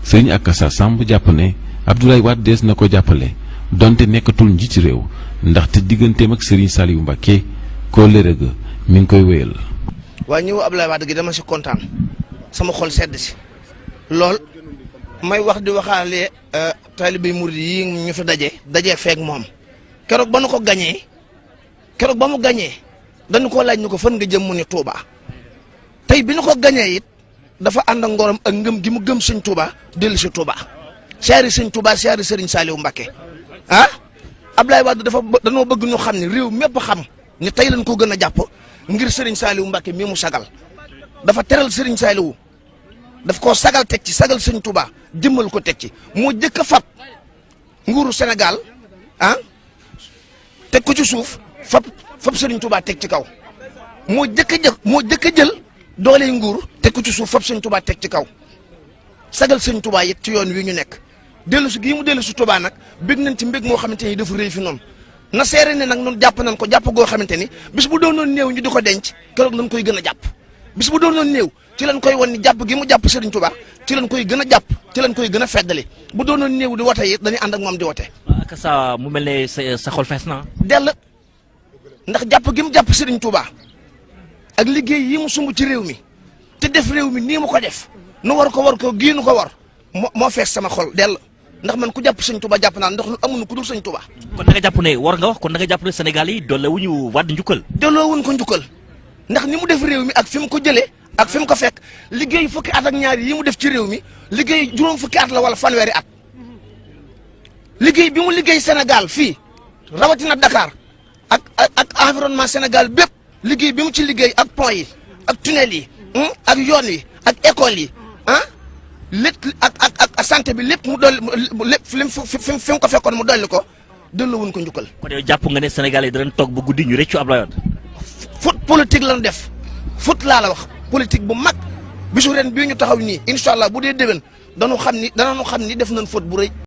Serigne Akassa Samb jàpp ne Abdoulaye Wade dees na ko jàppale donte nekkatul njiiti réew ndaxte digganteem ak Serigne Saliou Mbacké kóllëre ga mi ngi koy wéyal. waaye ñëw Abdoulaye Wade gi dama si kontaan sama xol sedd si lool may wax di waxaale taalibe murid yi ñu fi dajee feek moom keroog ba nu ko gañee keroog ba mu gañee dañu ko laaj ñu ko fan nga jëm mu ne Touba tey bi ñu ko gañee it dafa ànd ak ngorom ak ngëm gi mu gëm sëñ Touba dellu si Touba siyaari sëñ Touba siyaari Serigne Saliou Mbacké ah Abdoulaye Wade dañoo bëgg ñu xam ne réew mépp xam ni tey lañ ko gën a jàpp ngir Serigne Saliou Mbacké mi mu sagal dafa teral Serigne Saliou daf koo sagal teg ci sagal sëñ Touba jëmmal ko teg ci moo jëkk a fab nguuru Sénégal ah teg ko ci suuf fab Serigne Touba teg ci kaw moo jëkk a jël dooley nguur teg ko ci suuf fab sëñ Touba teg ci kaw sagal sëñ Touba it ci yoon wi ñu nekk dellu si gii mu dellu si Touba nag bég nañ ci mbég moo xamante ni dafa rëy fi noonu na seere ne nag ñun jàpp nañ ko jàpp goo xamante ni bis bu doonoon néew ñu di ko denc keroog nañ koy gën a jàpp bis bu doonoon néew ci lañ koy wan ni jàpp gi mu jàpp Serigne Touba ci lañ koy gën a jàpp ci lañ koy gën a feddali bu doonoon néew di wote it dañuy ànd ak moom di wote. Akassa mu mel ne sa xol fees na. dell ndax jàpp gi mu jàpp Serigne Touba ak liggéey yi mu sumb ci réew mi te def réew mi nii mu ko def nu war ko gii nu ko war moo fees sama xol dell ndax man ku jàpp sëñ Touba jàpp naa ndax amuñu ku dul sëñ Touba. kon da nga jàpp ne war nga wax kon da nga jàpp ne Sénégal yi dollewuñu Wade njukkal. delloowuñ ko njukkal ndax ni mu def réew mi ak fi mu ko jëlee ak fi mu ko fekk liggéey fukki at ak ñaar yi mu def ci réew mi liggéey juróom fukki at la wala fanweeri at liggéey bi mu liggéey Sénégal fii rawatina Dakar ak environnement Sénégal bépp liggéey bi mu ci liggéey ak pont yi ak tunnel yi ak yoon yi ak école yi lépp ak santé bi lépp mu dolli lépp fi mu ko fekkoon mu dolli ko delloowuñ ko njukkal. kon yow jàpp nga ne Sénégal yi danañ toog ba guddi ñu rëccu Abdoulaye Wade. foot politique lañ def foot laa la wax politique bu mag bisu ren bii ñu taxaw nii incha allah bu dee déwén danañu xam ni def nañ foot bu rëy.